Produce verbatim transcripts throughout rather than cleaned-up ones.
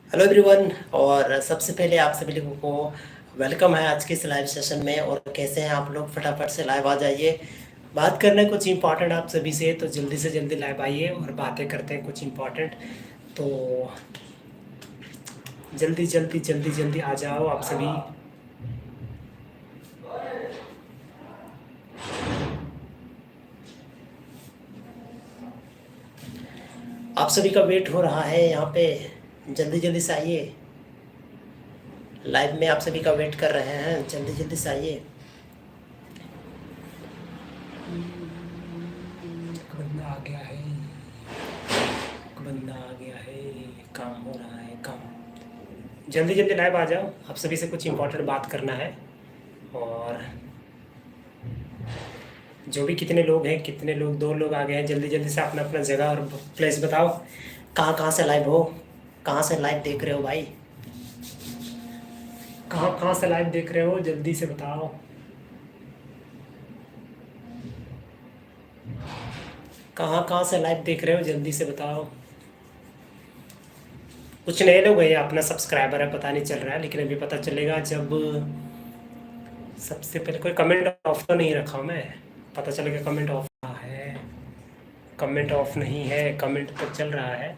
Hello everyone, और सबसे पहले आप सभी लोगों को वेलकम है आज के इस लाइव सेशन में। और कैसे हैं आप लोग? फटाफट से लाइव आ जाइए, बात करना है कुछ इंपॉर्टेंट आप सभी से। तो जल्दी से जल्दी लाइव आइए और बातें करते हैं कुछ इंपॉर्टेंट। तो जल्दी जल्दी जल्दी जल्दी आ जाओ आप सभी। आप सभी का वेट हो रहा है यहाँ पे, जल्दी जल्दी से आइए। लाइव में आप सभी का वेट कर रहे हैं, जल्दी जल्दी से आइए। एक बंदा आ गया है, एक बंदा आ गया है। काम हो रहा है, काम। जल्दी जल्दी लाइव आ जाओ, आप सभी से कुछ इंपॉर्टेंट बात करना है। और जो भी कितने लोग हैं, कितने लोग, दो लोग आ गए हैं, जल्दी जल्दी से अपना अपना जगह और प्लेस बताओ। कहाँ कहाँ से लाइव हो, कहाँ से लाइव देख रहे हो भाई? कहाँ कहाँ से लाइव देख रहे हो, जल्दी से बताओ। कहाँ कहाँ से लाइव देख रहे हो, जल्दी से बताओ। कुछ नए लोग हैं, अपना सब्सक्राइबर है, पता नहीं चल रहा है, लेकिन अभी पता चलेगा जब। सबसे पहले कोई कमेंट ऑफ तो नहीं रखा मैं, पता चलेगा कमेंट ऑफ है। कमेंट ऑफ नहीं है, कमेंट तो चल रहा है।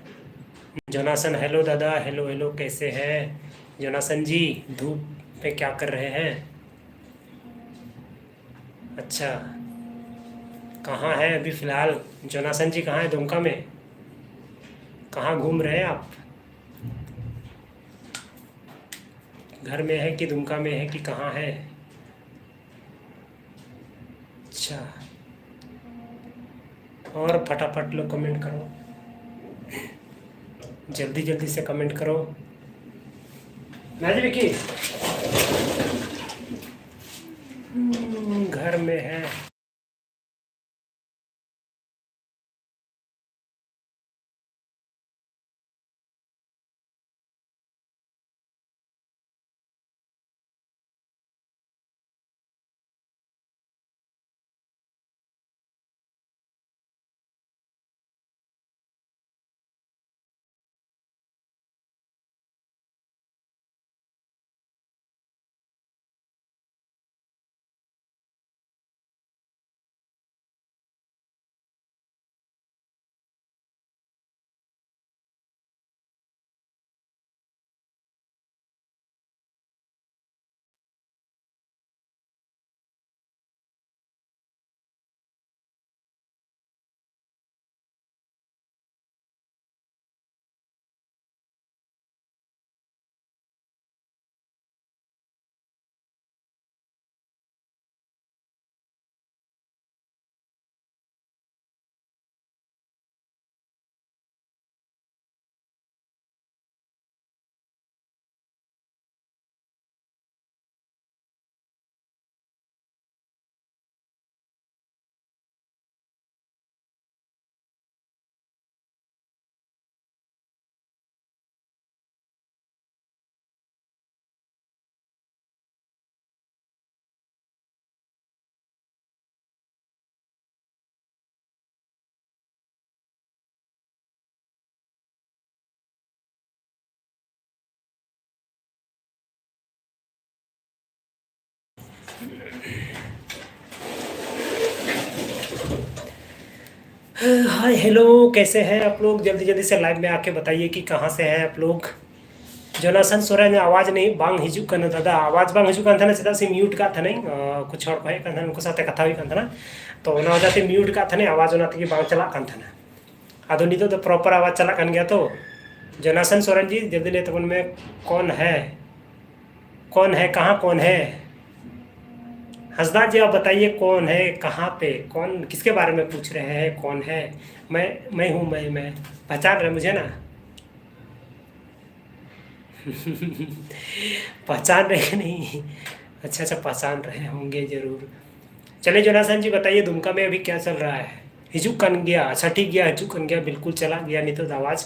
जोनासन, हेलो दादा, हेलो हेलो, कैसे हैं जोनासन जी? धूप पे क्या कर रहे हैं? अच्छा, कहाँ है अभी फिलहाल जोनासन जी? कहाँ है दुमका में? कहाँ घूम रहे हैं आप? घर में है कि दुमका में है कि कहाँ है? अच्छा, और फटाफट लोग कमेंट करो, जल्दी जल्दी से कमेंट करो। ना जी विक्की, हम्म, घर में है। हाय, हेलो, कैसे हैं आप लोग? जल्दी जल्दी से लाइव में आके बताइए कि कहाँ से हैं आप लोग। जोनासन सोरेन, ᱟᱣᱟᱡᱽ ᱱᱤᱭᱟᱹ ᱵᱟᱝ ᱦᱤᱡᱩᱜ ᱠᱟᱱᱟ ᱫᱟᱫᱟ, ᱟᱣᱟᱡᱽ ᱵᱟᱝ ᱦᱤᱡᱩᱜ ᱠᱟᱱ ᱛᱟᱦᱮᱱᱟ, ᱪᱮᱫᱟᱜ ᱥᱮ ᱢᱤᱭᱩᱴ ᱠᱟᱜ ᱛᱟᱦᱮᱱᱟᱹᱧ᱾ ᱟᱸ, ᱠᱩᱪ ᱦᱚᱲ ᱠᱚ ᱦᱮᱡ ᱠᱟᱱ ᱛᱟᱦᱮᱱᱟ, ᱩᱱᱠᱩ ᱥᱟᱶᱛᱮ ᱠᱟᱛᱷᱟ ᱦᱩᱭᱩᱜ ᱠᱟᱱ ᱛᱟᱦᱮᱱᱟ, ᱛᱚ ᱚᱱᱟ ᱚᱡᱮ ᱛᱮ ᱢᱤᱭᱩᱴ ᱠᱟᱜ ᱛᱟᱦᱮᱱᱟᱹᱧ, ᱟᱣᱟᱡᱽ ᱚᱱᱟ ᱛᱮᱜᱮ ᱵᱟᱝ ᱪᱟᱞᱟᱜ ᱠᱟᱱ ᱛᱟᱦᱮᱱᱟ᱾ ᱟᱫᱚ ᱱᱤᱛᱚᱜ ᱫᱚ ᱯᱨᱚᱯᱟᱨ ᱟᱣᱟᱡᱽ ᱪᱟᱞᱟᱜ ᱠᱟᱱ ᱜᱮᱭᱟ ᱛᱚ? ᱡᱚᱱᱟᱥᱚᱱ ᱥᱚᱨᱮᱱ ᱡᱤ, ᱡᱚᱞᱫᱤ ᱞᱟᱹᱭ ᱛᱟᱵᱚᱱ ᱢᱮ, ᱠᱚᱱ ᱦᱮ? ᱠᱚᱱ ᱦᱮ? ᱠᱟᱦᱟᱸ ᱠᱚᱱ ᱦᱮ? ᱦᱟᱸᱥᱫᱟ ᱡᱤ, ᱟᱯ ᱵᱟᱛᱟᱭᱤᱭᱮ, ᱠᱚᱱ ᱦᱮ? ᱠᱟᱦᱟᱸ ᱯᱮ? ᱠᱚᱱ, ᱠᱤᱥᱠᱮ ᱵᱟᱨᱮ ᱢᱮ ᱯᱩᱪᱷ ᱨᱮᱦᱮ ᱦᱮ? ᱠᱚᱱ ᱦᱮ? ᱢᱮ, ᱢᱮ ᱦᱩᱸ, ᱢᱮ, ᱢᱮ᱾ ᱯᱮᱦᱪᱟᱱ ᱨᱮ ᱢᱩᱡᱷᱮ ᱱᱟ? ᱯᱮᱦᱪᱟᱱ ᱨᱮᱦᱮ ᱱᱟᱦᱤᱸ᱾ ᱟᱪᱪᱷᱟ, ᱟᱪᱪᱷᱟ, ᱯᱮᱦᱪᱟᱱ ᱨᱮᱦᱮ ᱦᱚᱸᱜᱮ ᱡᱟᱨᱩᱨ᱾ ᱪᱚᱞᱤᱭᱮ ᱡᱚᱱᱟᱥᱚᱱ ᱡᱤ, ᱵᱟᱛᱟᱭᱤᱭᱮ, ᱫᱩᱢᱠᱟ ᱢᱮ ᱟᱵᱷᱤ ᱠᱭᱟ ᱪᱟᱞ ᱨᱟᱦᱟ ᱦᱮ? ᱦᱤᱡᱩᱜ ᱠᱟᱱ ᱜᱮᱭᱟ᱾ ᱟᱪᱪᱷᱟ, ᱴᱷᱤᱠ ᱜᱮᱭᱟ, ᱦᱤᱡᱩᱜ ᱠᱟᱱ ᱜᱮᱭᱟ, ᱵᱤᱞᱠᱩᱞ ᱪᱟᱞᱟᱜ ᱜᱮᱭᱟ ᱱᱤᱛᱚᱜ ᱫᱚ ᱟᱣᱟᱡᱽ᱾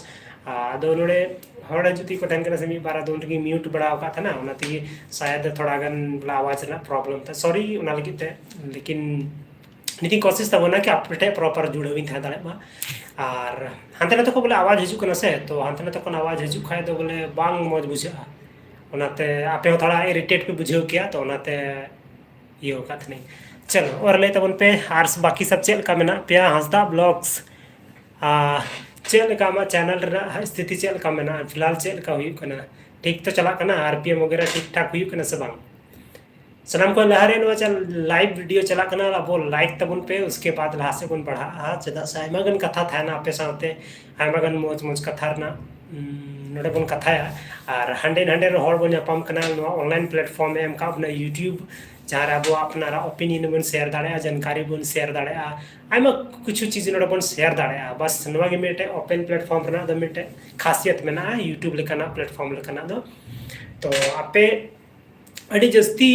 ᱟᱫᱚ ᱱᱚᱰᱮ ᱦᱚᱲ ᱡᱩᱫᱤ ᱠᱚ ᱛᱟᱦᱮᱱ ᱠᱟᱱᱟ ᱥᱮ, ᱢᱤᱫ ᱵᱟᱨ ᱟᱫᱚ ᱩᱱ ᱨᱮᱜᱮ ᱢᱤᱭᱩᱴ ᱵᱟᱲᱟ ᱟᱠᱟᱫ ᱛᱟᱦᱮᱱᱟ, ᱚᱱᱟ ᱛᱮᱜᱮ ᱥᱟᱭᱟᱫ ᱛᱷᱚᱲᱟ ᱜᱟᱱ ᱵᱚᱞᱮ ᱟᱣᱟᱡᱽ ᱨᱮᱱᱟᱜ ᱯᱨᱚᱵᱞᱮᱢ ᱛᱟᱦᱮᱸ, ᱥᱚᱨᱤ ᱚᱱᱟ ᱞᱟᱹᱜᱤᱫ ᱛᱮ᱾ ᱞᱮᱠᱤᱱ ᱱᱤᱛᱤᱧ ᱠᱚᱥᱤᱥ ᱛᱟᱵᱚᱱᱟ ᱠᱤ ᱟᱯᱮ ᱴᱷᱮᱱ ᱯᱨᱚᱯᱟᱨ ᱡᱩᱲᱟᱹᱣ ᱤᱧ ᱛᱟᱦᱮᱸ ᱫᱟᱲᱮᱭᱟᱜ ᱢᱟ᱾ ᱟᱨ ᱦᱟᱱᱛᱮ ᱱᱟᱛᱮ ᱠᱷᱚᱱ ᱵᱚᱞᱮ ᱟᱣᱟᱡᱽ ᱦᱤᱡᱩᱜ ᱠᱟᱱᱟ ᱥᱮ, ᱛᱚ ᱦᱟᱱᱛᱮ ᱱᱟᱛᱮ ᱠᱷᱚᱱ ᱟᱣᱟᱡᱽ ᱦᱤᱡᱩᱜ ᱠᱷᱟᱡ ᱫᱚ ᱵᱚᱞᱮ ᱵᱟᱝ ᱢᱚᱡᱽ ᱵᱩᱡᱷᱟᱹᱜᱼᱟ᱾ ᱚᱱᱟᱛᱮ ᱟᱯᱮ ᱦᱚᱸ ᱛᱷᱚᱲᱟ ᱤᱨᱤᱴᱮᱴ ᱯᱮ ᱵᱩᱡᱷᱟᱹᱣ ᱠᱮᱭᱟ, ᱛᱚ ᱚᱱᱟᱛᱮ ᱤᱭᱟᱹ ᱟᱠᱟᱫ ᱛᱟᱦᱮᱱᱟᱹᱧ᱾ ᱪᱚᱞᱚ, ᱟᱨ ᱞᱟᱹᱭ ᱛᱟᱵᱚᱱ ᱯᱮ, ᱟᱨ ᱵᱟᱠᱤ ᱥᱟᱵ ᱪᱮᱫ ᱞᱮᱠᱟ ᱢᱮᱱᱟᱜ ᱯᱮᱭᱟ? ᱦᱟᱸᱥᱫᱟ ᱵᱞᱚᱜᱥ, ᱟᱨ ᱪᱮᱫ ᱞᱮᱠᱟ ᱟᱢᱟᱜ ᱪᱮᱱᱮᱞ ᱨᱮᱱᱟᱜ ᱥᱛᱷᱤᱛᱤ ᱪᱮᱫ ᱞᱮᱠᱟ ᱢᱮᱱᱟᱜᱼᱟ? ᱯᱷᱤᱞᱦᱟᱞ ᱪᱮᱫ ᱞᱮᱠᱟ ᱦᱩᱭᱩᱜ ᱠᱟᱱᱟ? ᱴᱷᱤᱠ ᱛᱚ ᱪᱟᱞᱟᱜ ᱠᱟᱱᱟ? ᱟᱨ ᱯᱤ ᱮᱢ ᱣᱟᱜᱮᱨᱟ ᱴᱷᱤᱠ ᱴᱷᱟᱠ ᱦᱩᱭᱩᱜ ᱠᱟᱱᱟ ᱥᱮ ᱵᱟᱝ? ᱥᱟᱱᱟᱢ ᱠᱷᱚᱱ ᱞᱟᱦᱟ ᱨᱮ ᱱᱚᱣᱟ ᱪᱮᱱ-, ᱞᱟᱭᱤᱵᱷ ᱵᱷᱤᱰᱤᱭᱳ ᱪᱟᱞᱟᱜ ᱠᱟᱱᱟ, ᱟᱵᱚ ᱞᱟᱭᱤᱠ ᱛᱟᱵᱚᱱ ᱯᱮ, ᱩᱥᱠᱮ ᱵᱟᱫ ᱞᱟᱦᱟ ᱥᱮᱫ ᱵᱚᱱ ᱵᱟᱲᱦᱟᱜᱼᱟ᱾ ᱪᱮᱫᱟᱜ ᱥᱮ ᱟᱭᱢᱟ ᱜᱟᱱ ᱠᱟᱛᱷᱟ ᱛᱟᱦᱮᱱᱟ ᱟᱯᱮ ᱥᱟᱶᱛᱮ, ᱟᱭᱢᱟ ᱜᱟᱱ ᱢᱚᱡᱽ ᱢᱚᱡᱽ ᱠᱟᱛᱷᱟ ᱨᱮᱱᱟᱜ, ᱩᱢ, ᱱᱚᱰᱮ ᱵᱚᱱ ᱠᱟᱛᱷᱟᱭᱟ᱾ ᱟᱨ ᱦᱟᱸᱰᱮ ᱱᱟᱸᱰᱮ ᱨᱮ ᱦᱚᱲ ᱵᱚᱱ ᱧᱟᱯᱟᱢ ᱠᱟᱱᱟ, ᱱᱚᱣᱟ ᱚᱱᱞᱟᱭᱤᱱ ᱯᱞᱟᱴᱯᱷᱚᱨᱢ ᱮ ᱮᱢ ᱠᱟᱜ ᱵᱚᱱᱟ YouTube, ᱡᱟᱦᱟᱸ ᱨᱮ ᱟᱵᱚ ᱟᱯᱱᱟᱨᱟᱜ ᱚᱯᱤᱱᱤᱭᱚᱱ ᱵᱚᱱ ᱥᱮᱭᱟᱨ ᱫᱟᱲᱮᱭᱟᱜᱼᱟ, ᱡᱟᱱᱠᱟᱨᱤ ᱵᱚᱱ ᱥᱮᱭᱟᱨ ᱫᱟᱲᱮᱭᱟᱜᱼᱟ, ᱟᱭᱢᱟ ᱠᱤᱪᱷᱩ ᱪᱤᱡᱽ ᱱᱚᱰᱮ ᱵᱚᱱ ᱥᱮᱭᱟᱨ ᱫᱟᱲᱮᱭᱟᱜᱼᱟ᱾ ᱵᱟᱥ ᱱᱚᱣᱟ ᱜᱮ ᱢᱤᱫᱴᱮᱡ ᱳᱯᱮᱱ ᱯᱞᱟᱴᱯᱷᱚᱨᱢ ᱨᱮᱱᱟᱜ ᱫᱚ ᱢᱤᱫᱴᱮᱡ ᱠᱷᱟᱥᱤᱭᱟᱛ ᱢᱮᱱᱟᱜᱼᱟ, YouTube ᱞᱮᱠᱟᱱᱟᱜ ᱯᱞᱟᱴᱯᱷᱚᱨᱢ ᱞᱮᱠᱟᱱᱟᱜ ᱫᱚ᱾ ᱛᱚ ᱟᱯᱮ ᱟᱹᱰᱤ ᱡᱟᱹᱥᱛᱤ,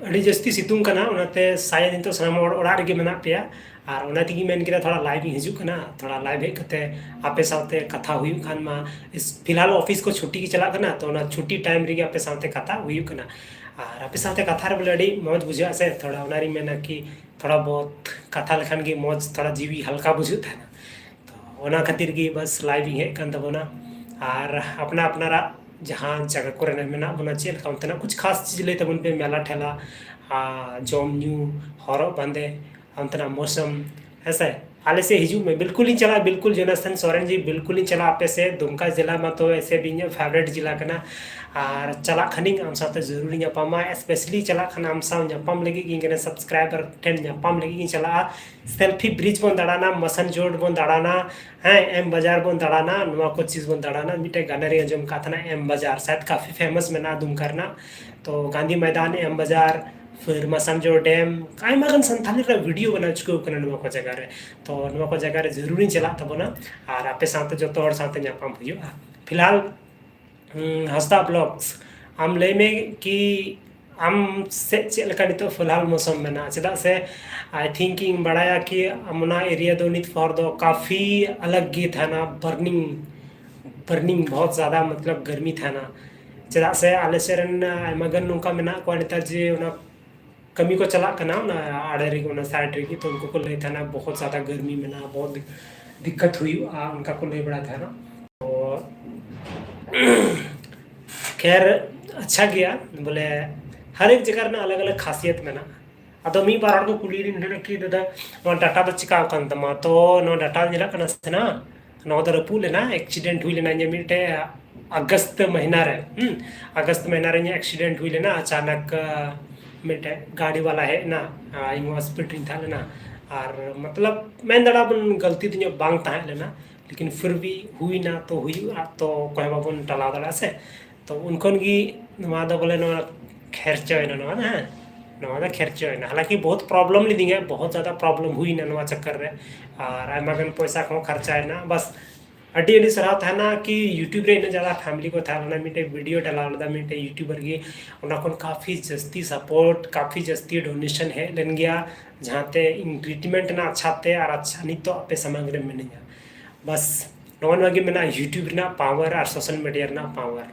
ᱟᱹᱰᱤ ᱡᱟᱹᱥᱛᱤ ᱥᱤᱛᱩᱝ ᱠᱟᱱᱟ, ᱚᱱᱟᱛᱮ ᱥᱟᱭᱮᱫ ᱱᱤᱛᱚᱜ ᱥᱟᱱᱟᱢ ᱦᱚᱲ ᱚᱲᱟᱜ ᱨᱮᱜᱮ ᱢᱮᱱᱟᱜ ᱯᱮᱭᱟ᱾ ᱟᱨ ᱚᱱᱟ ᱛᱮᱜᱮᱧ ᱢᱮᱱ ᱠᱮᱫᱟ ᱛᱷᱚᱲᱟ ᱞᱟᱭᱤᱵᱷ ᱤᱧ ᱦᱤᱡᱩᱜ ᱠᱟᱱᱟ, ᱛᱷᱚᱲᱟ ᱞᱟᱭᱤᱵᱷ ᱦᱮᱡ ᱠᱟᱛᱮ ᱟᱯᱮ ᱥᱟᱶᱛᱮ ᱠᱟᱛᱷᱟ ᱦᱩᱭᱩᱜ ᱠᱷᱟᱱ ᱢᱟ᱾ ᱤᱥ-, ᱯᱷᱤᱞᱦᱟᱞ ᱚᱯᱷᱤᱥ ᱠᱚ ᱪᱷᱩᱴᱤ ᱜᱮ ᱪᱟᱞᱟᱜ ᱠᱟᱱᱟ, ᱛᱚ ᱚᱱᱟ ᱪᱷᱩᱴᱤ ᱴᱟᱭᱤᱢ ᱨᱮᱜᱮ ᱟᱯᱮ ᱥᱟᱶᱛᱮ ᱠᱟᱛᱷᱟ ᱦᱩᱭᱩᱜ ᱠᱟᱱᱟ᱾ ᱟᱨ ᱟᱯᱮ ᱥᱟᱶᱛᱮ ᱠᱟᱛᱷᱟ ᱨᱮ ᱵᱚᱞᱮ ᱟᱹᱰᱤ ᱢᱚᱡᱽ ᱵᱩᱡᱷᱟᱹᱜᱼᱟ ᱥᱮ, ᱛᱷᱚᱲᱟ ᱚᱱᱟ ᱨᱤᱧ ᱢᱮᱱᱟ ᱠᱤ ᱛᱷᱚᱲᱟ ᱵᱚᱦᱩᱛ ᱠᱟᱛᱷᱟ ᱞᱮᱠᱷᱟᱱ ᱜᱮ ᱢᱚᱡᱽ, ᱛᱷᱚᱲᱟ ᱡᱤᱣᱤ ᱦᱟᱞᱠᱟ ᱵᱩᱡᱷᱟᱹᱜ ᱛᱟᱦᱮᱱᱟ᱾ ᱛᱚ ᱚᱱᱟ ᱠᱷᱟᱹᱛᱤᱨ ᱜᱮ ᱵᱟᱥ ᱞᱟᱭᱤᱵᱷ ᱤᱧ ᱦᱮᱡ ᱠᱟᱱ ᱛᱟᱵᱚᱱᱟ᱾ ᱟᱨ ᱟᱯᱱᱟ ᱟᱯᱱᱟᱨᱟᱜ ᱡᱟᱦᱟᱸ ᱡᱟᱭᱜᱟ ᱠᱚᱨᱮ ᱢᱮᱱᱟᱜ ᱵᱚᱱᱟ, ᱪᱮᱫ ᱞᱮᱠᱟ ᱚᱱᱛᱮᱱᱟᱜ ᱠᱩᱪ ᱠᱷᱟᱥ ᱪᱤᱡᱽ ᱞᱟᱹᱭ ᱛᱟᱵᱚᱱ ᱯᱮ, ᱢᱮᱞᱟ ᱴᱷᱮᱞᱟ, ᱟᱨ ᱡᱚᱢ ᱧᱩ, ᱦᱚᱨᱚᱜ ᱵᱟᱸᱫᱮ, ᱚᱱᱛᱮᱱᱟᱜ ᱢᱳᱥᱚᱢ, ᱦᱮᱸ ᱥᱮ? ᱟᱞᱮ ᱥᱮᱫ ᱦᱤᱡᱩᱜ ᱢᱮ, ᱵᱤᱞᱠᱩᱞ ᱤᱧ ᱪᱟᱞᱟᱜᱼᱟ, ᱵᱤᱞᱠᱩᱞ ᱡᱚᱱᱟᱥᱛᱷᱟᱱ ᱥᱚᱨᱮᱱ ᱡᱤ, ᱵᱤᱞᱠᱩᱞ ᱤᱧ ᱪᱟᱞᱟᱜᱼᱟ ᱟᱯᱮ ᱥᱮᱫ᱾ ᱫᱩᱢᱠᱟ ᱡᱮᱞᱟ ᱢᱟᱛᱚ ᱮᱥᱮ ᱵᱤᱧᱟᱹᱜ ᱯᱷᱮᱵᱟᱨᱮᱴ ᱡᱮᱞᱟ ᱠᱟᱱᱟ, ᱟᱨ ᱪᱟᱞᱟᱜ ᱠᱷᱟᱱᱤᱧ ᱟᱢ ᱥᱟᱶᱛᱮ ᱡᱚᱨᱩᱨᱤᱧ ᱧᱟᱯᱟᱢᱟ, ᱮᱥᱯᱮᱥᱟᱞᱤ ᱪᱟᱞᱟᱜ ᱠᱷᱟᱱ ᱟᱢ ᱥᱟᱶ ᱧᱟᱯᱟᱢ ᱞᱟᱹᱜᱤᱫ ᱜᱤᱧ ᱠᱟᱱᱟ, ᱥᱟᱵᱥᱠᱨᱟᱭᱵᱟᱨ ᱴᱷᱮᱱ ᱧᱟᱯᱟᱢ ᱞᱟᱹᱜᱤᱫ ᱜᱤᱧ ᱪᱟᱞᱟᱜᱼᱟ᱾ ᱥᱮᱞᱯᱷᱤ ᱵᱨᱤᱡᱽ ᱵᱚᱱ ᱫᱟᱬᱟᱱᱟ, ᱢᱟᱥᱟᱱ ᱡᱳᱰ ᱵᱚᱱ ᱫᱟᱬᱟᱱᱟ, ᱦᱮᱸ, ᱮᱢ ᱵᱟᱡᱟᱨ ᱵᱚᱱ ᱫᱟᱬᱟᱱᱟ, ᱱᱚᱣᱟ ᱠᱚ ᱪᱤᱡᱽ ᱵᱚᱱ ᱫᱟᱬᱟᱱᱟ᱾ ᱢᱤᱫᱴᱮᱡ ᱜᱟᱱᱟᱨᱤᱧ ᱟᱸᱡᱚᱢ ᱠᱟᱜ ᱛᱟᱦᱮᱱᱟ ᱮᱢ ᱵᱟᱡᱟᱨ, ᱥᱟᱭᱟᱫ ᱠᱟᱯᱷᱤ ᱯᱷᱮᱢᱟᱥ ᱢᱮᱱᱟᱜᱼᱟ ᱫᱩᱢᱠᱟ ᱨᱮᱱᱟᱜ᱾ ᱛᱚ ᱜᱟᱱᱫᱷᱤ ᱢᱚᱭᱫᱟᱱ, ᱮᱢ ᱵᱟᱡᱟᱨ, ᱯᱷᱤᱨ ᱢᱟᱥᱟᱱᱡᱳᱲ ᱰᱮᱢ, ᱟᱭᱢᱟ ᱜᱟᱱ ᱥᱟᱱᱛᱷᱟᱞᱤ ᱨᱮᱱᱟᱜ ᱵᱷᱤᱰᱤᱭᱳ ᱵᱮᱱᱟᱣ ᱪᱩᱠᱟᱹᱣ ᱠᱟᱱᱟ ᱱᱚᱣᱟ ᱠᱚ ᱡᱟᱭᱜᱟ ᱨᱮ᱾ ᱛᱚ ᱱᱚᱣᱟ ᱠᱚ ᱡᱟᱭᱜᱟ ᱨᱮ ᱡᱟᱹᱨᱩᱲᱤᱧ ᱪᱟᱞᱟᱜ ᱛᱟᱵᱚᱱᱟ, ᱟᱨ ᱟᱯᱮ ᱥᱟᱶᱛᱮ ᱡᱚᱛᱚ ᱦᱚᱲ ᱥᱟᱶᱛᱮ ᱧᱟᱯᱟᱢ ᱦᱩᱭᱩᱜᱼᱟ᱾ ᱯᱷᱤᱞᱦᱟᱞ, ᱦᱩᱸ, ᱦᱟᱸᱥᱫᱟ ᱵᱞᱚᱜᱥ, ᱟᱢ ᱞᱟᱹᱭ ᱢᱮ ᱠᱤ ᱟᱢ ᱥᱮᱫ ᱪᱮᱫ ᱞᱮᱠᱟ ᱱᱤᱛᱚᱜ ᱯᱷᱤᱞᱦᱟᱞ ᱢᱳᱥᱚᱢ ᱢᱮᱱᱟᱜᱼᱟ? ᱪᱮᱫᱟᱜ ᱥᱮ I think ᱤᱧ ᱵᱟᱲᱟᱭᱟ ᱠᱤ ᱟᱢ ᱚᱱᱟ ᱮᱨᱤᱭᱟ ᱫᱚ ᱱᱤᱛ ᱯᱚᱨ ᱫᱚ ᱠᱟᱯᱷᱤ ᱟᱞᱟᱜᱽ ᱜᱮ ᱛᱟᱦᱮᱱᱟ, ᱵᱟᱨᱱᱤᱝ, ᱵᱟᱨᱱᱤᱝ ᱵᱚᱦᱩᱛ ᱡᱟᱫᱟ, ᱢᱚᱛᱞᱚᱵ ᱜᱟᱨᱢᱤ ᱛᱟᱦᱮᱱᱟ᱾ ᱪᱮᱫᱟᱜ ᱥᱮ ᱟᱞᱮ ᱥᱮᱫ ᱨᱮᱱ ᱟᱭᱢᱟ ᱜᱟᱱ ᱱᱚᱝᱠᱟ ᱢᱮᱱᱟᱜ ᱠᱚᱣᱟ ᱱᱮᱛᱟᱨ ᱡᱮ ᱚᱱᱟ ᱠᱟᱹᱢᱤ ᱠᱚ ᱪᱟᱞᱟᱜ ᱠᱟᱱᱟ ᱚᱱᱟ ᱟᱲᱮ ᱨᱮᱜᱮ, ᱚᱱᱟ ᱥᱟᱭᱤᱰ ᱨᱮᱜᱮ, ᱛᱚ ᱩᱱᱠᱩ ᱠᱚ ᱞᱟᱹᱭ ᱛᱟᱦᱮᱱᱟ ᱵᱚᱦᱩᱛ ᱡᱟᱫᱟ ᱜᱟᱨᱢᱤ ᱢᱮᱱᱟᱜᱼᱟ, ᱵᱚᱦᱩᱛ ᱫᱤᱠᱠᱟᱛ ᱦᱩᱭᱩᱜᱼᱟ, ᱚᱱᱠᱟ ᱠᱚ ᱞᱟᱹᱭ ᱵᱟᱲᱟᱭ ᱛᱟᱦᱮᱱᱟ᱾ ᱛᱚ ᱠᱷᱮᱨ, ᱟᱪᱪᱷᱟ ᱜᱮᱭᱟ, ᱵᱚᱞᱮ ᱦᱟᱨ ᱮᱠ ᱡᱟᱭᱜᱟ ᱨᱮᱱᱟᱜ ᱟᱞᱟᱜᱽ ᱟᱞᱟᱜᱽ ᱠᱷᱟᱥᱤᱭᱟᱛ ᱢᱮᱱᱟᱜᱼᱟ᱾ ᱟᱫᱚ ᱢᱤᱫ ᱵᱟᱨ ᱦᱚᱲ ᱠᱚ ᱠᱩᱞᱤ ᱞᱤᱧ ᱛᱟᱦᱮᱱᱟ ᱠᱤ, "ᱫᱟᱫᱟ, ᱱᱚᱣᱟ ᱰᱟᱴᱟ ᱫᱚ ᱪᱤᱠᱟᱹ ᱟᱠᱟᱱ ᱛᱟᱢᱟ?" ᱛᱚ ᱱᱚᱣᱟ ᱰᱟᱴᱟ ᱧᱮᱞᱚᱜ ᱠᱟᱱᱟ ᱥᱮ ᱱᱟ, ᱱᱚᱣᱟ ᱫᱚ ᱨᱟᱹᱯᱩᱫ ᱞᱮᱱᱟ, ᱮᱠᱥᱤᱰᱮᱱᱴ ᱦᱩᱭ ᱞᱮᱱᱟ ᱤᱧᱟᱹᱜ ᱢᱤᱫᱴᱮᱡ ᱟᱜᱚᱥᱴ ᱢᱟᱹᱦᱱᱟᱹ ᱨᱮ, ᱦᱩᱸ, ᱟᱜᱚᱥᱴ ᱢᱟᱹᱦᱱᱟᱹ ᱨᱮ ᱤᱧᱟᱹᱜ ᱮᱠᱥᱤᱰᱮᱱᱴ ᱦᱩᱭ ᱞᱮᱱᱟ ᱟᱪᱟᱱᱚᱠ᱾ ᱟᱸ, ᱢᱤᱫᱴᱮᱡ ᱜᱟᱹᱰᱤ ᱵᱟᱞᱟ ᱦᱮᱡ ᱮᱱᱟ, ᱟᱸ, ᱤᱧ ᱦᱚᱥᱯᱤᱴᱟᱞ ᱨᱤᱧ ᱛᱟᱦᱮᱸ ᱞᱮᱱᱟ᱾ ᱟᱨ ᱢᱚᱛᱞᱚᱵ ᱢᱮᱱ ᱫᱟᱲᱮᱭᱟᱜᱼᱟ ᱵᱚᱱ ᱜᱟᱹᱞᱛᱤ ᱫᱚ ᱤᱧᱟᱹᱜ ᱵᱟᱝ ᱛᱟᱦᱮᱸ ᱞᱮᱱᱟ, ᱞᱮᱠᱤᱱ ᱯᱷᱤᱨ ᱵᱷᱤ ᱦᱩᱭᱱᱟ ᱛᱚ ᱦᱩᱭᱩᱜᱼᱟ, ᱛᱚ ᱚᱠᱚᱭ ᱦᱚᱸ ᱵᱟᱵᱚᱱ ᱴᱟᱞᱟᱣ ᱫᱟᱲᱮᱭᱟᱜᱼᱟ ᱥᱮ᱾ ᱛᱚ ᱩᱱ ᱠᱷᱚᱱ ᱜᱮ ᱱᱚᱣᱟ ᱫᱚ ᱵᱚᱞᱮ ᱱᱚᱣᱟ ᱠᱷᱮᱨᱪᱚᱭᱮᱱᱟ, ᱱᱚᱣᱟ ᱫᱚ, ᱦᱮᱸ, ᱱᱚᱣᱟ ᱫᱚ ᱠᱷᱮᱨᱪᱚᱭᱮᱱᱟ᱾ ᱦᱟᱞᱟᱸᱠᱤ ᱵᱚᱦᱩᱛ ᱯᱨᱚᱵᱞᱮᱢ ᱞᱤᱫᱤᱧᱟ, ᱵᱚᱦᱩᱛ ᱡᱟᱫᱟ ᱯᱨᱚᱵᱞᱮᱢ ᱦᱩᱭᱱᱟ ᱱᱚᱣᱟ ᱪᱟᱠᱠᱟᱨ ᱨᱮ, ᱟᱨ ᱟᱭᱢᱟ ᱜᱟᱱ ᱯᱚᱭᱥᱟ ᱠᱚᱦᱚᱸ ᱠᱷᱚᱨᱪᱟᱭᱮᱱᱟ᱾ ᱵᱟᱥ ᱟᱹᱰᱤ ᱟᱹᱰᱤ ᱥᱟᱨᱦᱟᱣ ᱛᱟᱦᱮᱱᱟ ᱠᱤ YouTube ᱨᱮ ᱤᱱᱟᱹᱜ ᱡᱟᱫᱟ ᱯᱷᱮᱢᱤᱞᱤ ᱠᱚ ᱛᱟᱦᱮᱸ ᱞᱮᱱᱟ, ᱢᱤᱫᱴᱮᱡ ᱵᱷᱤᱰᱤᱭᱳ ᱰᱟᱞᱟᱣ ᱞᱮᱫᱟ ᱢᱤᱫᱴᱮᱡ YouTuber ᱜᱮ, ᱚᱱᱟ ᱠᱷᱚᱱ ᱠᱟᱯᱷᱤ ᱡᱟᱹᱥᱛᱤ ᱥᱟᱯᱳᱨᱴ, ᱠᱟᱯᱷᱤ ᱡᱟᱹᱥᱛᱤ ᱰᱳᱱᱮᱥᱚᱱ ᱦᱮᱡ ᱞᱮᱱ ᱜᱮᱭᱟ, ᱡᱟᱦᱟᱸᱛᱮ ᱤᱧ ᱴᱨᱤᱴᱢᱮᱱᱴ ᱨᱮᱱᱟᱜ ᱟᱪᱪᱷᱟ ᱛᱮ ᱟᱨ ᱟᱪᱪᱷᱟ ᱱᱤᱛᱚᱜ ᱟᱯᱮ ᱥᱟᱢᱟᱝ ᱨᱮ ᱢᱤᱱᱟᱹᱧᱟ᱾ ᱵᱟᱥ ᱱᱚᱜᱼᱚ ᱱᱚᱣᱟ ᱜᱮ ᱢᱮᱱᱟᱜᱼᱟ YouTube ᱨᱮᱱᱟᱜ ᱯᱟᱣᱟᱨ ᱟᱨ ᱥᱳᱥᱟᱞ ᱢᱤᱰᱤᱭᱟ ᱨᱮᱱᱟᱜ ᱯᱟᱣᱟᱨ᱾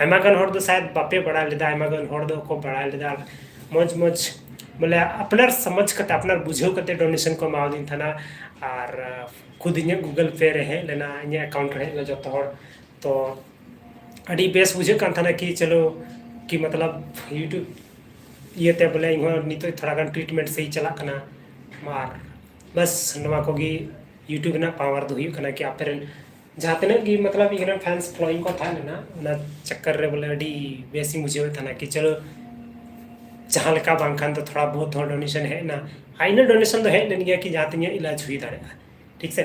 ᱟᱭᱢᱟ ᱜᱟᱱ ᱦᱚᱲ ᱫᱚ ᱥᱟᱭᱮᱫ ᱵᱟᱯᱮ ᱵᱟᱲᱟᱭ ᱞᱮᱫᱟ, ᱟᱭᱢᱟ ᱜᱟᱱ ᱦᱚᱲ ᱫᱚ ᱠᱚ ᱵᱟᱲᱟᱭ ᱞᱮᱫᱟ, ᱢᱚᱡᱽ ᱢᱚᱡᱽ ᱵᱚᱞᱮ ᱟᱯᱱᱟᱨ ᱥᱚᱢᱚᱡᱽ ᱠᱟᱛᱮ, ᱟᱯᱱᱟᱨ ᱵᱩᱡᱷᱟᱹᱣ ᱠᱟᱛᱮ ᱰᱳᱱᱮᱥᱚᱱ ᱠᱚ ᱮᱢᱟᱣᱟᱫᱤᱧ ᱛᱟᱦᱮᱱᱟ᱾ ᱟᱨ ᱟᱸ, ᱠᱷᱩᱫ ᱤᱧᱟᱹᱜ Google Pay ᱨᱮ ᱦᱮᱡ ᱞᱮᱱᱟ, ᱤᱧᱟᱹᱜ ᱮᱠᱟᱣᱩᱱᱴ ᱨᱮ ᱦᱮᱡ ᱞᱮᱱᱟ ᱡᱚᱛᱚ ᱦᱚᱲ᱾ ᱛᱚ ᱟᱹᱰᱤ ᱵᱮᱥ ᱵᱩᱡᱷᱟᱹᱜ ᱠᱟᱱ ᱛᱟᱦᱮᱱᱟ ᱠᱤ ᱪᱚᱞᱚ ᱠᱤ ᱢᱚᱛᱞᱚᱵ YouTube ᱤᱭᱟᱹᱛᱮ ᱵᱚᱞᱮ ᱤᱧᱦᱚᱸ ᱱᱤᱛᱚᱜ ᱛᱷᱚᱲᱟ ᱜᱟᱱ treatment ᱥᱮᱫ ᱤᱧ ᱪᱟᱞᱟᱜ ᱠᱟᱱᱟ᱾ ᱟᱨ ᱵᱟᱥ ᱱᱚᱣᱟ ᱠᱚᱜᱮ YouTube ᱨᱮᱱᱟᱜ power ᱫᱚ ᱦᱩᱭᱩᱜ ᱠᱟᱱᱟ ᱠᱤ ᱟᱯᱮ ᱨᱮᱱ ᱡᱟᱦᱟᱸ ᱛᱤᱱᱟᱹᱜ ᱜᱮ ᱢᱚᱛᱞᱚᱵ ᱤᱧ ᱨᱮᱱ fans following ᱠᱚ ᱛᱟᱦᱮᱸ ᱞᱮᱱᱟ, ᱚᱱᱟ ᱪᱟᱠᱠᱟᱨ ᱨᱮ ᱵᱚᱞᱮ ᱟᱹᱰᱤ ᱵᱮᱥ ᱤᱧ ᱵᱩᱡᱷᱟᱹᱣᱮᱫ ᱛᱟᱦᱮᱱᱟ ᱠᱤ ᱪᱚᱞᱚ ᱡᱟᱦᱟᱸ ᱞᱮᱠᱟ ᱵᱟᱝᱠᱷᱟᱱ ᱫᱚ ᱛᱷᱚᱲᱟ ᱵᱚᱦᱩᱛ ᱦᱚᱸ donation ᱦᱮᱡ ᱮᱱᱟ᱾ ᱟᱨ ᱤᱱᱟᱹ donation ᱫᱚ ᱦᱮᱡ ᱞᱮᱱ ᱜᱮᱭᱟ ᱠᱤ ᱡᱟᱦᱟᱸ ᱛᱤᱧᱟᱹᱜ ᱤᱞᱟᱡᱽ ᱦᱩᱭ ᱫᱟᱲᱮᱭᱟᱜᱼᱟ, ᱴᱷᱤᱠ ᱥᱮ᱾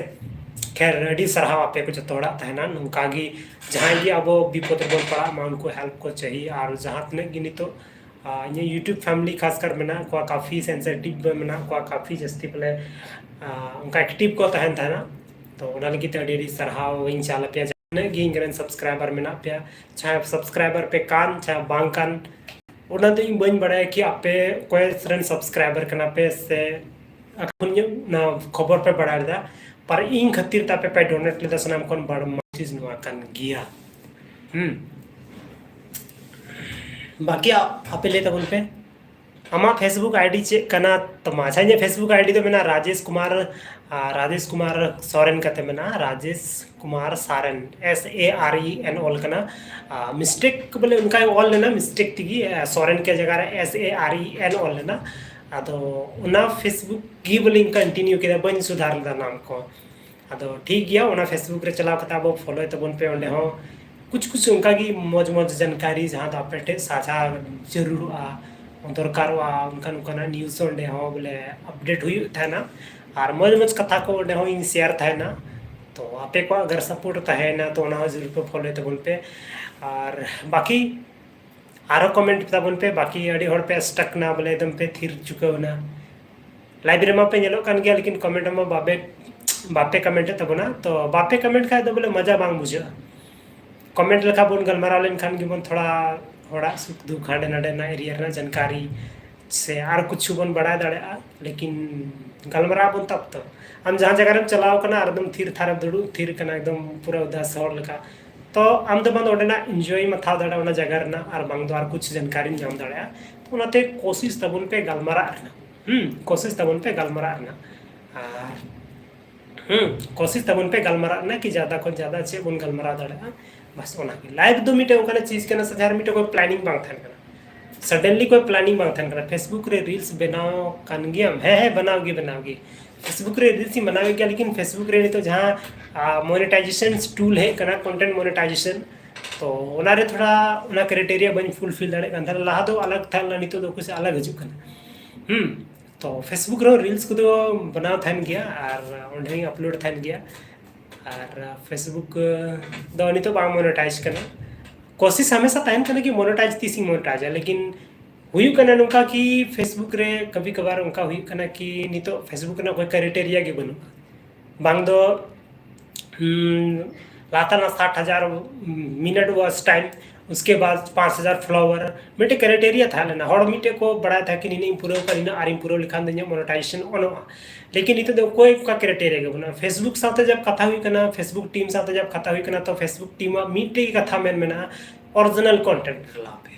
ᱠᱷᱮᱨ, ᱟᱹᱰᱤ ᱥᱟᱨᱦᱟᱣ ᱟᱯᱮ ᱠᱚ ᱡᱚᱛᱚ ᱦᱚᱲᱟᱜ ᱛᱟᱦᱮᱱᱟ᱾ ᱱᱚᱝᱠᱟ ᱜᱮ ᱡᱟᱦᱟᱸᱭ ᱜᱮ ᱟᱵᱚ ᱵᱤᱯᱚᱫ ᱨᱮᱵᱚᱱ ᱯᱟᱲᱟᱜ ᱢᱟ, ᱩᱱᱠᱩ help ᱠᱚ ᱪᱟᱹᱦᱤ᱾ ᱟᱨ ᱡᱟᱦᱟᱸ ᱛᱤᱱᱟᱹᱜ ᱜᱮ ᱱᱤᱛᱚᱜ ᱟᱨ ᱤᱧᱟᱹᱜ YouTube family ᱠᱷᱟᱥ ᱠᱟᱨ ᱢᱮᱱᱟᱜ ᱠᱚᱣᱟ, ᱠᱟᱯᱷᱤ sensitive ᱢᱮᱱᱟᱜ ᱠᱚᱣᱟ, ᱠᱟᱯᱷᱤ ᱡᱟᱹᱥᱛᱤ ᱵᱚᱞᱮ ᱟᱨ ᱚᱱᱠᱟ active ᱠᱚ ᱛᱟᱦᱮᱱ ᱛᱟᱦᱮᱱᱟ᱾ ᱛᱚ ᱚᱱᱟ ᱞᱟᱹᱜᱤᱫ ᱛᱮ ᱟᱹᱰᱤ ᱟᱹᱰᱤ ᱥᱟᱨᱦᱟᱣ ᱤᱧ ᱪᱟᱞ ᱟᱯᱮᱭᱟ᱾ ᱡᱟᱦᱟᱸ ᱛᱤᱱᱟᱹᱜ ᱜᱮ ᱤᱧ ᱨᱮᱱ subscriber ᱢᱮᱱᱟᱜ ᱯᱮᱭᱟ, ᱪᱟᱦᱮ subscriber ᱯᱮ ᱠᱟᱱ ᱪᱟᱦᱮ ᱵᱟᱝ ᱠᱟᱱ, ᱚᱱᱟ ᱫᱚ ᱤᱧ ᱵᱟᱹᱧ ᱵᱟᱲᱟᱭᱟ ᱠᱤ ᱟᱯᱮ ᱚᱠᱚᱭ ᱨᱮᱱ subscriber ᱠᱟᱱᱟ ᱯᱮ ᱥᱮ ᱚᱠᱟ ᱠᱷᱚᱱ ᱧᱚᱜ ᱚᱱᱟ ᱠᱷᱚᱵᱚᱨ ᱯᱮ ᱵᱟᱲᱟᱭ ᱞᱮᱫᱟ, ᱯᱟᱨ ᱤᱧ ᱠᱷᱟᱹᱛᱤᱨ ᱛᱮ ᱟᱯᱮ ᱯᱮ donate ᱞᱮᱫᱟ, ᱥᱟᱱᱟᱢ ᱠᱷᱚᱱ ᱵᱟᱲ ᱪᱤᱡᱽ ᱱᱚᱣᱟ ᱠᱟᱱ ᱜᱮᱭᱟ᱾ ᱦᱩᱸ᱾ ᱵᱟᱠᱤ ᱟ-, ᱟᱯᱮ ᱞᱟᱹᱭ ᱛᱟᱵᱚᱱ ᱯᱮ, ᱟᱢᱟᱜ Facebook ID ᱪᱮᱫ ᱠᱟᱱᱟ ᱛᱟᱢᱟ? ᱟᱪᱪᱷᱟ, ᱤᱧᱟᱹᱜ Facebook ID ᱫᱚ ᱢᱮᱱᱟᱜᱼᱟ ᱨᱟᱡᱮᱥ ᱠᱩᱢᱟᱨ, ᱟᱨ ᱨᱟᱡᱮᱥ ᱠᱩᱢᱟᱨ ᱥᱚᱨᱮᱱ ᱠᱟᱛᱮ ᱢᱮᱱᱟᱜᱼᱟ, Rajesh Kumar ᱥᱟᱨᱮᱱ, S A R E N ᱚᱞ ᱠᱟᱱᱟ᱾ ᱟᱨ mistake ᱵᱚᱞᱮ ᱚᱱᱠᱟ ᱚᱞ ᱞᱮᱱᱟ, mistake ᱛᱮᱜᱮ, ᱟᱨ ᱥᱚᱨᱮᱱ ᱠᱮ ᱡᱟᱭᱜᱟ ᱨᱮ S A R E N ᱚᱞ ᱞᱮᱱᱟ᱾ ᱟᱫᱚ ᱚᱱᱟ Facebook ᱜᱮ ᱵᱚᱞᱮᱧ continue ᱠᱮᱫᱟ, ᱵᱟᱹᱧ ᱥᱩᱫᱷᱟᱨ ᱞᱮᱫᱟ ᱱᱟᱢ ᱠᱚ᱾ ᱟᱫᱚ ᱴᱷᱤᱠ ᱜᱮᱭᱟ, ᱚᱱᱟ Facebook ᱨᱮ ᱪᱟᱞᱟᱣ ᱠᱟᱛᱮ ᱟᱵᱚ follow ᱛᱟᱵᱚᱱ ᱯᱮ, ᱚᱸᱰᱮ ᱦᱚᱸ ᱠᱩᱪ ᱠᱩᱪ ᱚᱱᱠᱟ ᱜᱮ ᱢᱚᱡᱽ ᱢᱚᱡᱽ ᱡᱟᱱᱠᱟᱨᱤ ᱡᱟᱦᱟᱸ ᱫᱚ ᱟᱯᱮ ᱴᱷᱮᱱ ᱥᱟᱡᱷᱟ ᱡᱟᱹᱨᱩᱲᱚᱜᱼᱟ, ᱫᱚᱨᱠᱟᱨᱚᱜᱼᱟ, ᱚᱱᱠᱟᱱ ᱚᱱᱠᱟᱱᱟᱜ news ᱚᱸᱰᱮ ᱦᱚᱸ ᱵᱚᱞᱮ update ᱦᱩᱭᱩᱜ ᱛᱟᱦᱮᱱᱟ᱾ ᱟᱨ ᱢᱚᱡᱽ ᱢᱚᱡᱽ ᱠᱟᱛᱷᱟ ᱠᱚ ᱚᱸᱰᱮ ᱦᱚᱸ ᱤᱧ share ᱛᱟᱦᱮᱱᱟ᱾ ᱛᱚ ᱟᱯᱮ ᱠᱚᱣᱟᱜ ᱟᱜᱟᱨ support ᱛᱟᱦᱮᱱᱟ ᱛᱚ ᱚᱱᱟ ᱦᱚᱸ ᱡᱟᱹᱨᱩᱲ ᱯᱮ follow ᱛᱟᱵᱚᱱ ᱯᱮ᱾ ᱟᱨ ᱵᱟᱠᱤ ᱟᱨᱚ comment ᱛᱟᱵᱚᱱ ᱯᱮ, ᱵᱟᱠᱤ ᱟᱹᱰᱤ ᱦᱚᱲ ᱯᱮ stuck ᱱᱟ ᱵᱚᱞᱮ ᱮᱠᱫᱚᱢ ᱯᱮ ᱛᱷᱤᱨ ᱪᱩᱠᱟᱹᱣ ᱱᱟ᱾ Live ᱨᱮᱢᱟ ᱯᱮ ᱧᱮᱞᱚᱜ ᱠᱟᱱ ᱜᱮᱭᱟ, ᱞᱮᱠᱤᱱ comment ᱨᱮᱢᱟ ᱵᱟᱯᱮ, ᱵᱟᱯᱮ comment ᱮᱫ ᱛᱟᱵᱚᱱᱟ᱾ ᱛᱚ ᱵᱟᱯᱮ comment ᱠᱷᱟᱡ ᱫᱚ ᱵᱚᱞᱮ ᱢᱚᱡᱟ ᱵᱟᱝ ᱵᱩᱡᱷᱟᱹᱜᱼᱟ᱾ Comment ᱞᱮᱠᱷᱟᱱ ᱵᱚᱱ ᱜᱟᱞᱢᱟᱨᱟᱣ ᱞᱮᱱᱠᱷᱟᱱ ᱜᱮᱵᱚᱱ ᱛᱷᱚᱲᱟ ᱦᱚᱲᱟᱜ ᱥᱩᱠ ᱫᱩᱠ ᱦᱟᱸᱰᱮ ᱱᱟᱰᱮ ᱨᱮᱱᱟᱜ area ᱨᱮᱱᱟᱜ ᱡᱟᱱᱠᱟᱨᱤ ᱥᱮ ᱟᱨ ᱠᱩᱪᱷᱩ ᱵᱚᱱ ᱵᱟᱲᱟᱭ ᱫᱟᱲᱮᱭᱟᱜᱼᱟ, ᱞᱮᱠᱤᱱ ᱜᱟᱞᱢᱟᱨᱟᱣ ᱵᱚᱱ ᱛᱟᱵ ᱛᱚ᱾ ᱟᱢ ᱡᱟᱦᱟᱸ ᱡᱟᱭᱜᱟ ᱨᱮᱢ ᱪᱟᱞᱟᱣ ᱠᱟᱱᱟ ᱟᱨ ᱮᱠᱫᱚᱢ ᱛᱷᱤᱨ ᱛᱷᱟᱨ ᱮᱢ ᱫᱩᱲᱩᱵ ᱛᱷᱤᱨ ᱠᱟᱱᱟ, ᱮᱠᱫᱚᱢ ᱯᱩᱨᱟᱹ ᱩᱫᱟᱥ ᱦᱚᱲ ᱞᱮᱠᱟ, ᱛᱚ ᱟᱢ ᱫᱚ ᱵᱟᱝ ᱫᱚ ᱚᱸᱰᱮᱱᱟᱜ enjoy ᱮᱢ ᱦᱟᱛᱟᱣ ᱫᱟᱲᱮᱭᱟᱜᱼᱟ ᱚᱱᱟ ᱡᱟᱭᱜᱟ ᱨᱮᱱᱟᱜ, ᱟᱨ ᱵᱟᱝ ᱫᱚ ᱟᱨ ᱠᱩᱪᱷᱩ ᱡᱟᱱᱠᱟᱨᱤᱢ ᱧᱟᱢ ᱫᱟᱲᱮᱭᱟᱜᱼᱟ᱾ ᱛᱚ ᱚᱱᱟᱛᱮ ᱠᱳᱥᱤᱥ ᱛᱟᱵᱚᱱ ᱯᱮ ᱜᱟᱞᱢᱟᱨᱟᱜ ᱨᱮᱱᱟᱜ, ᱦᱩᱸ, ᱠᱳᱥᱤᱥ ᱛᱟᱵᱚᱱ ᱯᱮ ᱜᱟᱞᱢᱟᱨᱟᱜ ᱨᱮᱱᱟᱜ᱾ ᱟᱨ ᱦᱩᱸ, ᱠᱳᱥᱤᱥ ᱛᱟᱵᱚᱱ ᱯᱮ ᱜᱟᱞᱢᱟᱨᱟᱜ ᱨᱮᱱᱟᱜ ᱠᱤ ᱡᱟᱫᱟ ᱠᱷᱚᱱ ᱡᱟᱫᱟ ᱪᱮᱫ ᱵᱚᱱ ᱜᱟᱞᱢᱟᱨᱟᱣ ᱫᱟᱲᱮᱭᱟᱜᱼᱟ᱾ ᱵᱟᱥ ᱚᱱᱟᱜᱮ᱾ ᱞᱟᱭᱤᱵᱷ ᱫᱚ ᱢᱤᱫᱴᱮᱱ ᱚᱱᱠᱟᱱᱟᱜ ᱪᱤᱡᱽ ᱠᱟᱱᱟ ᱥᱮ ᱡᱟᱦᱟᱸ ᱨᱮ ᱢᱤᱫᱴᱮᱱ ᱚᱠᱚᱭ ᱯᱞᱟᱱᱤᱝ ᱵᱟᱝ ᱛᱟᱦᱮᱱ ᱠᱟᱱᱟ, ᱥᱟᱰᱮᱱᱞᱤ ᱚᱠᱚᱭ ᱯᱞᱟᱱᱤᱝ ᱵᱟᱝ ᱛᱟᱦᱮᱱ ᱠᱟᱱᱟ᱾ ᱯᱷᱮᱥᱵᱩᱠ ᱨᱮ ᱨᱤᱞᱥ ᱵᱮᱱᱟᱣ ᱠᱟᱱ ᱜᱮᱭᱟᱢ, ᱦᱮᱸ ᱦᱮᱸ ᱵᱮᱱᱟᱣ ᱜᱮ ᱵᱮᱱᱟᱣ ᱜᱮ᱾ ᱯᱷᱮᱥᱵᱩᱠ ᱨᱮ ᱨᱤᱞᱥ ᱤᱧ ᱵᱮᱱᱟᱣᱮᱫ ᱜᱮᱭᱟ, ᱞᱮᱠᱤᱱ ᱯᱷᱮᱥᱵᱩᱠ ᱨᱮ ᱱᱤᱛᱚᱜ ᱡᱟᱦᱟᱸ ᱢᱚᱱᱮᱴᱟᱭᱡᱮᱥᱚᱱ ᱴᱩᱞ ᱦᱮᱡ ᱠᱟᱱᱟ, ᱠᱚᱱᱴᱮᱱᱴ ᱢᱚᱱᱮᱴᱟᱭᱡᱮᱥᱚᱱ, ᱛᱚ ᱚᱱᱟᱨᱮ ᱛᱷᱚᱲᱟ ᱚᱱᱟ ᱠᱨᱟᱭᱴᱮᱨᱤᱭᱟ ᱵᱟᱹᱧ ᱯᱷᱩᱞᱯᱷᱤᱞ ᱫᱟᱲᱮᱭᱟᱜ ᱠᱟᱱ ᱛᱟᱦᱮᱱᱟ᱾ ᱞᱟᱦᱟ ᱫᱚ ᱟᱞᱟᱜᱽ ᱛᱟᱦᱮᱸ ᱞᱮᱱᱟ, ᱱᱤᱛᱚᱜ ᱫᱚ ᱠᱩᱥᱤ ᱟᱞᱟᱜᱽ ᱦᱤᱡᱩᱜ ᱠᱟᱱᱟ᱾ ᱦᱩᱸ᱾ ᱛᱚ ᱯᱷᱮᱥᱵᱩᱠ ᱨᱮᱦᱚᱸ ᱨᱤᱞᱥ ᱠᱚᱫᱚ ᱵᱮᱱᱟᱣ ᱛᱟᱦᱮᱱ ᱜᱮᱭᱟ ᱟᱨ ᱚᱸᱰᱮᱧ ᱟᱯᱞᱳᱰ ᱛᱟᱦᱮᱱ ᱜᱮᱭᱟ᱾ ᱟᱨ ᱯᱷᱮᱥᱵᱩᱠ ᱫᱚ ᱱᱤᱛᱚᱜ ᱵᱟᱝ ᱢᱚᱱᱮᱴᱟᱭᱤᱡᱽ ᱠᱟᱱᱟ᱾ ᱠᱳᱥᱤᱥ ᱦᱟᱢᱮᱥᱟ ᱛᱟᱦᱮᱱ ᱠᱟᱱᱟ ᱠᱤ ᱢᱚᱱᱮᱴᱟᱭᱤᱡᱽ ᱛᱤᱥᱤᱧ ᱢᱚᱱᱮᱴᱟᱭᱤᱡᱟ, ᱞᱮᱠᱤᱱ ᱦᱩᱭᱩᱜ ᱠᱟᱱᱟ ᱱᱚᱝᱠᱟ ᱠᱤ ᱯᱷᱮᱥᱵᱩᱠ ᱨᱮ ᱠᱟᱵᱷᱤ ᱠᱟᱵᱷᱟᱨ ᱚᱱᱠᱟ ᱦᱩᱭᱩᱜ ᱠᱟᱱᱟ ᱠᱤ ᱱᱤᱛᱚᱜ ᱯᱷᱮᱥᱵᱩᱠ ᱨᱮᱱᱟᱜ ᱚᱠᱚᱭ ᱠᱨᱟᱭᱴᱮᱨᱤᱭᱟ ᱜᱮ ᱵᱟᱹᱱᱩᱜᱼᱟ᱾ ᱵᱟᱝ ᱫᱚ ᱦᱩᱸ, ᱞᱟᱦᱟ ᱛᱮᱱᱟᱜ ᱥᱟᱴ ᱦᱟᱡᱟᱨ ᱢᱤᱱᱤᱴ ᱣᱟᱪ ᱴᱟᱭᱤᱢ, ᱩᱥᱠᱮ ᱵᱟᱫ ᱯᱟᱸᱪ ᱦᱟᱡᱟᱨ ᱯᱷᱚᱞᱳᱣᱟᱨ, ᱢᱤᱫᱴᱮᱡ ᱠᱨᱟᱭᱴᱮᱨᱤᱭᱟ ᱛᱟᱦᱮᱸ ᱞᱮᱱᱟ᱾ ᱦᱚᱲ ᱢᱤᱫᱴᱮᱡ ᱠᱚ ᱵᱟᱲᱟᱭ ᱛᱟᱦᱮᱸ ᱠᱤ ᱱᱤᱱᱟᱹᱜ ᱤᱧ ᱯᱩᱨᱟᱹᱣ ᱠᱟᱜᱼᱟ, ᱱᱤᱱᱟᱹᱜ ᱟᱨᱤᱧ ᱯᱩᱨᱟᱹᱣ ᱞᱮᱠᱷᱟᱱ ᱫᱚ ᱤᱧᱟᱹᱜ ᱢᱚᱱᱮᱴᱟᱭᱡᱮᱥᱚᱱ ᱚᱱᱚᱜᱼᱟ᱾ ᱞᱮᱠᱤᱱ ᱱᱤᱛᱚᱜ ᱫᱚ ᱚᱠᱚᱭ ᱚᱠᱟ ᱠᱨᱟᱭᱴᱮᱨᱤᱭᱟ ᱜᱮ ᱵᱟᱹᱱᱩᱜᱼᱟ᱾ ᱯᱷᱮᱥᱵᱩᱠ ᱥᱟᱶᱛᱮ ᱡᱟᱵ ᱠᱟᱛᱷᱟ ᱦᱩᱭᱩᱜ ᱠᱟᱱᱟ, ᱯᱷᱮᱥᱵᱩᱠ ᱴᱤᱢ ᱥᱟᱶᱛᱮ ᱡᱟᱵ ᱠᱟᱛᱷᱟ ᱦᱩᱭᱩᱜ ᱠᱟᱱᱟ, ᱛᱚ ᱯᱷᱮᱥᱵᱩᱠ ᱴᱤᱢ ᱟᱜ ᱢᱤᱫᱴᱮᱡ ᱜᱮ ᱠᱟᱛᱷᱟ ᱢᱮᱱ ᱢᱮᱱᱟᱜᱼᱟ, ᱚᱨᱤᱡᱤᱱᱟᱞ ᱠᱚᱱᱴᱮᱱᱴ ᱰᱟᱞᱟᱣ ᱯᱮ᱾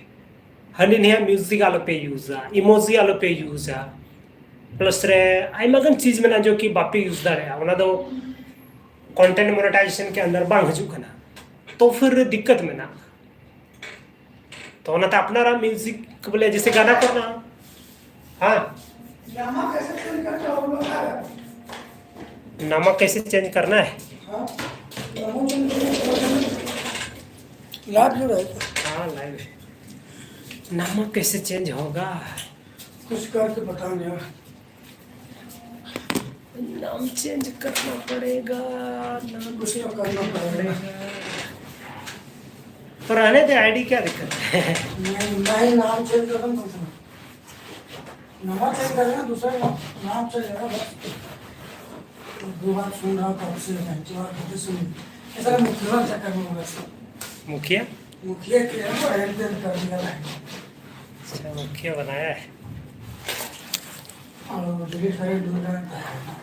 ᱦᱟᱹᱱᱤ ᱱᱤᱭᱟᱹ ᱢᱤᱭᱩᱡᱤᱠ ᱟᱞᱚᱯᱮ ᱤᱭᱩᱡᱟ, ᱤᱢᱳᱡᱤ ᱟᱞᱚᱯᱮ ᱤᱭᱩᱡᱟ, ᱯᱞᱟᱥ ᱨᱮ ᱟᱭᱢᱟ ᱜᱟᱱ ᱪᱤᱡᱽ ᱢᱮᱱᱟᱜᱼᱟ ᱡᱚ ᱠᱤ ᱵᱟᱯᱮ ᱤᱭᱩᱡᱽ ᱫᱟᱲᱮᱭᱟᱜᱼᱟ, ᱚᱱᱟ ᱫᱚ ᱠᱚᱱᱴᱮᱱᱴ ᱢᱚᱱᱮᱴᱟᱭᱡᱮᱥᱚᱱ ᱠᱮ ᱟᱱᱫᱟᱨ ᱵᱟᱝ ᱦᱤᱡᱩᱜ ᱠᱟᱱᱟ, ᱛᱚ ᱯᱷᱤᱨ ᱫᱤᱠᱠᱟᱛ ᱢᱮᱱᱟᱜᱼᱟ᱾ ᱛᱚ ᱚᱱᱟᱛᱮ ᱟᱯᱱᱟᱨᱟᱜ ᱢᱤᱭᱩᱡᱤᱠ ᱵᱚᱞᱮ ᱡᱮᱥᱮ ᱜᱟᱱᱟ ᱠᱚᱨᱱᱟ, हाँ। नामा कैसे चेंज करना है? नामा कैसे चेंज करना है? हाँ? नामा चेंज करना है। लाइव जो रहेगा। हाँ, लाइव है। नामा कैसे चेंज होगा? कुछ करके बताओ यार। नाम चेंज करना पड़ेगा, नाम कुछ तो करना पड़ेगा। तो रहने दे, आईडी क्या दिक्कत है? नहीं, नहीं, नाम चेंज करना पड़ेगा। नाम चेंज करना, दूसरा नाम, नाम चेंज करना, बस। दो बार सुन रहा था, आपसे नहीं, तो आप कैसे सुन? ऐसा मुखिया चक्कर में होगा। मुखिया? मुखिया के है, वो हेल्प कर दिया है। अच्छा, मुखिया बनाया है। और डिलीट करे, ढूंढ रहा था।